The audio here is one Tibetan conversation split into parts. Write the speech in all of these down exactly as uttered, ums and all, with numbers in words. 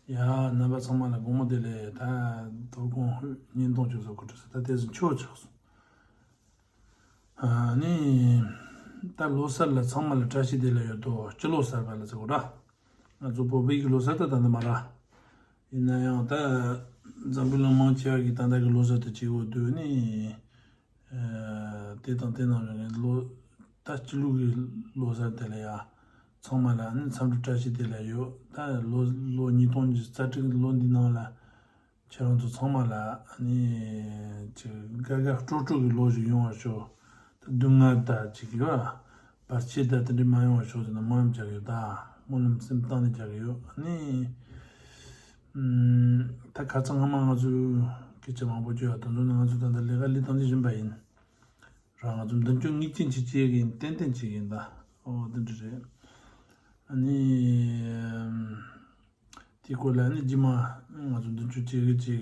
ཡ། རྣམ་པ་ཚང་མ་ལ་དགོང་མོ་བདེ་ལེགས། ད་དོ་དགོང་ཉིན་གཏོང་བཅུ་ཚོ་གོ་ཁྲི་ས་ད་ལྟས་སུ་ཆོ་ཆགས་སོང་། ཨ་ནི། ད་ལོ་གསར་ལ་ཚང་མ་ལ་བཀྲ་ཤིས་བདེ་ལེགས་ཡོད་དོ། སྤྱི་ལོ་གསར་པ་ལ་ཟེར་གོ་ར། ང་ཚོ་བོད་པའི་གི་ལོ་གསར་ད་ད་འདི་མ་ར། ཡིན་ན་ཡང་ད་འཛམ་བུ་གླིང་མང་ཆེ་བ་གི་ད་ལྟ་གི་ལོ་གསར་དུ་བྱེད་འོ་དུས་ནི། ཨ། དེ་དང་དེ་ནང་བཞིན་ལོ། ད་སྤྱི་ལོ་གི་ལོ་གསར་དེ་ལ་ཡ། ཚང་མ་ལ་ནི་འཚམས་འདྲི་བཀྲ་ཤིས་བདེ་ལེགས་ཡོད། ད་ལོ་ལོ་ཉིས་སྟོང་ཉི་ཤུ་རྩ་དྲུག་གི་ལོ་འདི་ནང་ལ། ཁྱེད་རང་ཚོ་ཚང་མ་ལ་ནི་ཅིག་དགའ་དགའ་སྤྲོ་སྤྲོ་གི་ལོ་ཞིག་ཡོང་བར་ཤོག་ད་སྡུག་བསྔལ་དང་ཅིག་ཡོད། བར་ཆད་དང་དེ་འདྲ་མ་ཡོང་བར་ཤོག་ཟེར་ནས་སྨོན་ལམ་རྒྱག་གི་ཡོད། ད་སྨོན་ལམ་སེམས་གཏིང་ནས་རྒྱག་གི་ཡོད། ནི། ཨམ། ད་ཁ་སང་སྔ་མ་ང་ཚོས་སྐད་ཆ་མང་པོ་བརྗོད་ཡ་དང་། དོན་དུ་ང་ཚོ་ད་ལྟ་ལས་ཀ་ལས་སྟངས་འདི་བཞིན་པ་ཡིན། རང་ང་ཚོ་མདུན་སྐྱོད་ངེས་ཅན་ཅིག་བྱེད་ཀྱི་ཡིན། ཏན་ཏན་བྱེད་ཀྱི་ཡིན་ད། ཨོ་དེ་འདྲ་རེད། ཨ་ནི། དེ་སྐོར་ལ་ནི་རྗེས་མ་ང་ཚོ་མདུན་སྐྱོད་བྱེད་ཀྱི་བྱེད་ཀྱི་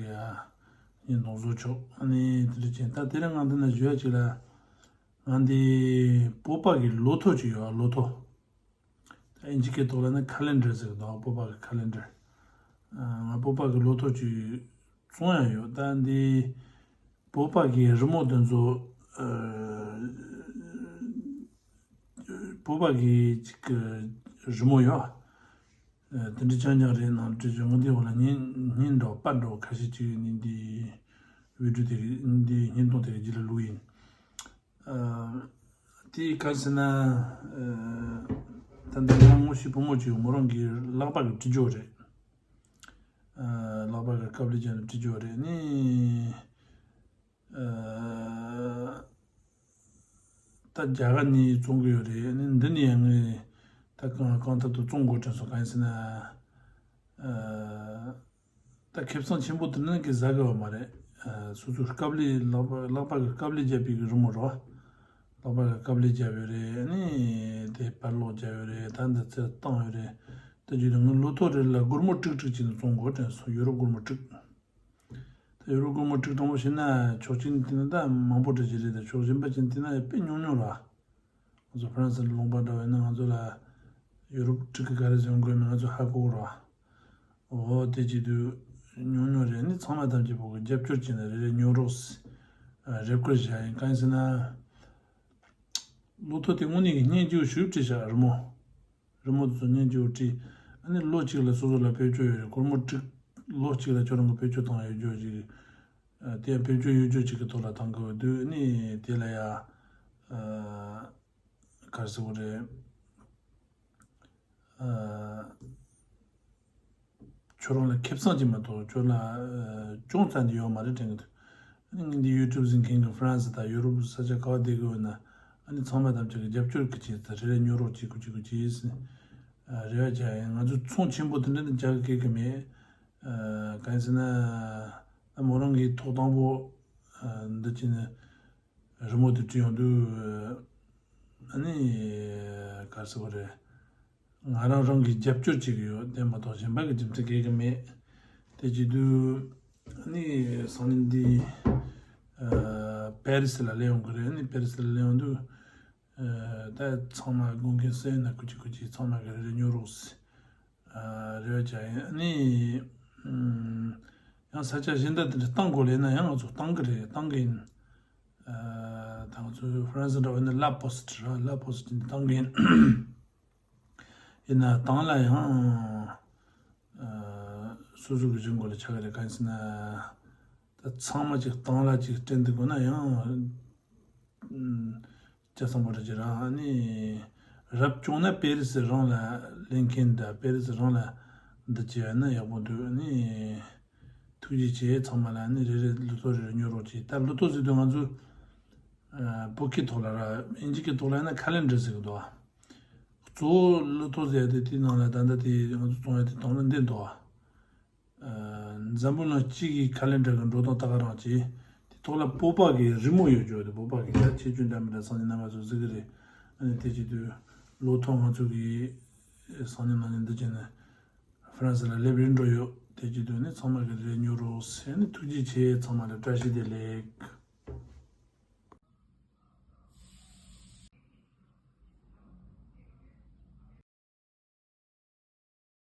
ཡིན། དོན་བཟོ་ཆོག་ཨ་ནི་དེ་འདྲ་བྱས། ད་དེ་རིང་ང་འདི་ན་ཞུ་ཡ་ཅིག་ལ། ང་འདི་བོད་པ་གི་ལོ་ཐོ་ཅིག་ཡོད། ལོ་ཐོ། ད་ཨིན་ཇི་སྐད་ཐོག་ལ་ནི་ཁ་ལེན་ཌར་ཟེར་གི་འདུག་བོད་པ་གི་ཁ་ལེན་ཌར། ང་བོད་པ་གི་ལོ་ཐོ་ཅིག་བཙོང་ཡ་ཡོད། ད་འདི་བོད་པ་གི་རི་མོ་དེ་ཚོ། ཨ། བོད་པ་གི་ཅིག་གི་རི་མོ་ཡོད། ཨ། དེ་འདྲ་རྐྱང་རྐྱང་རེད་ནང་བྲིས་བྱུང་། ང་འདི་འོག་ལ་བརྙན་བརྙན་འདྲ་པར་འདྲ་ཁ་ཤས་ཅིག་ནི་འདི་བི་ཌིའོ་དེ་གི་འདི་བརྙན་ཐུང་དེ་གི་རྗེས་ལ་བླུགས་ཡིན། ཨ། དེའི་ག་ཟེར་ན། ཨ། ད་ལྟ་ང་དངོས་གཞི་བུ་མོ་གཅིག་མོ་རང་གི་ལག་པ་གི་བྲིས་རྒྱུ་རེད། ཨ། ལག་པ་གི་དཀའ་ལས་བརྒྱབ་ནས་བྲིས་རྒྱུ་རེད་ནི། ཨ། ད་རྒྱ་གར་ནས་བཙོང་གི་ཡོད་རེད་ནི། འདི་ནས་ཡང་ངས་ད་གང་གང་ཐབས་དུ་བཙོང་དགོས་དྲན་སོང་། གང་ཡིན་ཟེར་ན། ཨ། ད་ཁེ་བཟང་ཆེན་པོ་དེ་ནི་གི་ཟ་གི་ཡོད་མ་རེད། ཨ། སོ་སོའི་དཀའ་ལས། ལག་པ་ལག་པ་གི་དཀའ་ལས་བརྒྱབ་པའི་གི་རི་མོ་རོ། ལག་པ་གི་དཀའ་ལས་བརྒྱབ་ཡོད་རེད། ཨ་ནི་དེ་པར་ལོག་བརྒྱབ་ཡོད་རེད། ད་འདི་ཚོ་བཏང་ཡོད་རེད། ད་རྒྱུ་དེ་ངའི་ལོ་ཐོ་རེ་ལ་སྒོར་མོ་དྲུག་དྲུག་བྱས་ནས་བཙོང་དགོས་དྲན་སོང་། ཡུ་རོ་སྒོར་མོ་དྲུག་ད་ཡུ་རོ་སྒོར་མོ་དྲུག་དང་པོ་བྱས་ན་ཆོག་མཆན་དེ་ནི་ད་མང་པོ་འདྲ་ཞིག་རེད། ད་ཆོག་མཆན་པ་ཅན་དེ་ན་དཔེ་ཉུང་ཉུང་ར། ང་ཚོ་ཧྥ་རན་སི་ལ་ལུང་པ་འདྲ་བས་ན་ང་ཚོ་ལ་ཡུ་རོབ་ཊི་ཀི་ག་རེ་བཟོ་དགོས་མིན་ང་ཚོ་ཧ་གོ་ར། འོ་དེ་བྱེད་དུས་ཉུང་ཉུང་རེད། ནི་ཚང་མ་ཐམས་ཅད་པོ་གི་རྒྱབ་སྐྱོར་བྱས་ནས་རེ་རེ་ཉོ་རོགས་ཟེར། རེ་སྐུལ་བྱ་ཡིན། གང་ཡིན་ཟེར་ན། ལོ་ཐོ་དེ་དངོས་གནས་ཀྱི་སྙན་རྒྱུ་ཞིབ་བྲིས་བཞག་རི་མོ། རི་མོ་དེ་ཚོ་སྙན་རྒྱུ་བྲིས། ཨ་ནི་ལོ་གཅིག་ལ་སོ་སོ་ལ་བེད་སྤྱོད་ཡོད་རེད། སྒོར་མོ་དྲུག་ལོ་གཅིག་ལ་ཁྱོད་རང་གི་བེད་སྤྱོད་བཏང་ཡོད་རྒྱུ་ཅིག་ཨ། དེ་ཡང་བེད་སྤྱོད་ཡོད་རྒྱུ་ཅིག་གི་ཐོག་ལ་བཏང་གི་ཡོད་དུས་ནི་དེ་ལ་ཡ། ཨ། ག་རེ་ཟེར་དགོས་རེད། ཨ། ཁྱོད་རང་ལ་ཁེ་བཟང་ཅིག་མ་གཏོགས་ཁྱོད་ལ་ཨ་ཅུང་ཙམ་འདི་ཡོད་མ་རེད་དྲན་གི་འདུག་ཨ་ནི་ངས་འདི་ཡུ་ཊུབ་གཟིགས་མཁན་གྱི་ཧྥ་རན་སི་དང་ཡུ་རོབ་ས་ཆ་ག་བ་བསྡད་ཀྱི་ཡོད་ན། ཨ་ནི་ཚང་མ་ཐམས་ཅད་ཀྱི་རྒྱབ་སྐྱོར་གྱི་ཆེད་དུ་རེ་རེ་ཉོ་རོགས་བྱེད་དགོས་བྱེད་དགོས་བྱེད་ཟེར། ཨ། རེ་བ་བྱ་ཡིན། ང་ཚོ་ཚོང་ཆེན་པོ་དེ་འདྲ་ནི་རྒྱག་གི་གི་མེད། ཨ། གང་ཡིན་ཟེར་ན། ཨ། མོ་རང་གིས་ཐོག་དང་པོ། ཨ། འདི་བྱས་ནས་རི་མོ་དེ་བྲིས་ཡོང་དུས། ཨ་ནི་ག་རེ་ཟེར་དགོས་རེད། ང་རང་རང་གིས་རྒྱབ་སྐྱོར་བྱེད་ཀྱི་ཡོད། དེ་མ་གཏོགས་གཞན་པ་གི་རྒྱུ་མཚན་གང་ཡང་མེད། དེ་བྱེད་དུས་ཨ་ནི་སང་ཉིན་འདི་ཨ་པེ་རི་སི་ལ་སླེབས་ཡོང་གི་རེད། ཨ་ནི་པེ་རི་སི་ལ་སླེབས་ཡོང་དུས་ཨ་ད་ཚང་མ་དགོས་མཁན་སུ་ཡིན་ན་ཁུ་ཆི་ཁུ་ཆི་ཚང་མ་གི་རེ་རེ་ཉོ་རོགས་ཟེར། ཨ་རེ་བ་བྱ་ཡིན། ཨ་ནི་ཨམ་ཡང་ས་ཆ་གཞན་དག་དེ་འདྲ་བཏང་དགོས་ལས་ན་ཡང་ང་ཚོ་བཏང་གི་རེད། བཏང་གི་ཡིན། ཨ་ད་ང་ཚོ་ཧྥ་རན་སི་འདྲ་བ་ཡིན་ན་ལ་པོ་སི་ཊི་ར། ལ་པོ་སི་ཊི་འདི་བཏང་གི་ཡིན། ཡིན་ན་བཏང་ལ་ཡང་ཨ་སོ་སོ་གི་རིན་གོང་ལ་ཆགས་ཀྱི་རེད། གང་ཡིན་ཟེར་ན་ད་ཚང་མ་ཅིག་བཏང་ལ་ཅིག་སྤྲད་འདུག་དགོས་ན་ཡང་ཨམ་ལྕགས་ཟམ་པོ་རེད་ཅེ་ར། ཨ་ནི་རབ་བྱུང་ན་པེ་རི་སི་རང་ལ་ལེན་མཁན་དང་པེ་རི་སི་རང་ལ་འདི་བྱས་ན་ཡག་པོ་འདུག་ཨ་ནི་ཐུགས་རྗེ་ཆེ། ཚང་མ་ལ་ཨ་ནི་རེ་རེ་ལོ་ཐོ་རེ་རེ་ཉོ་རོགས་གྱིས། ད་ལོ་ཐོ་ཟེར་དུས་ང་ཚོ་ཨ་བོད་སྐད་ཐོག་ལ་ར། ཨིན་ཇི་སྐད་ཐོག་ལ་ཡིན་ན་ཁ་ལེན་ཌར་ཟེར་གི་འདུག་ཨ། གཙོ་བོ་ལོ་ཐོ་ཟེར་ཡ་དེ་དེའི་ནང་ལ་ད་ལྟ་དེ་ང་ཚོ་བཙོང་ཡ་དེ་དང་ལ་འདི་འདུག་ཨ། ཨ་འཛམ་བུ་གླིང་སྤྱི་གི་ཁ་ལེན་ཌར་གི་འགྲོ་སྟངས་ད་ག་རང་བྱས། དེ་ཐོག་ལ་བོད་པ་གི་རི་མོ་ཡོད་རྒྱུ་དེ། བོད་པ་གི་ད་ཁྱད་ཆོས་འདྲ་མི་འདྲ་སང་ཉིན་རྣམ་པ་ཚོ་གཟིགས་གི་རེད། ཨ་ནི་དེ་བྱེད་དུས་ལོ་ཐོ་ང་ཚོ་གི་སང་ཉིན་གནངས་ཉིན་འདི་བྱས་ནས་ཧྥ་རན་སི་ལ་སླེབས་རན་འགྲོ་ཡོད། དེ་བྱེད་དུས་ནི་ཚང་མ་གི་རེ་རེ་ཉོ་རོགས་ཟེར། ཨ་ནི་ཐུགས་རྗེ་ཆེ། ཚང་མ་ལ་བཀྲ་ཤིས་བདེ་ལེགས།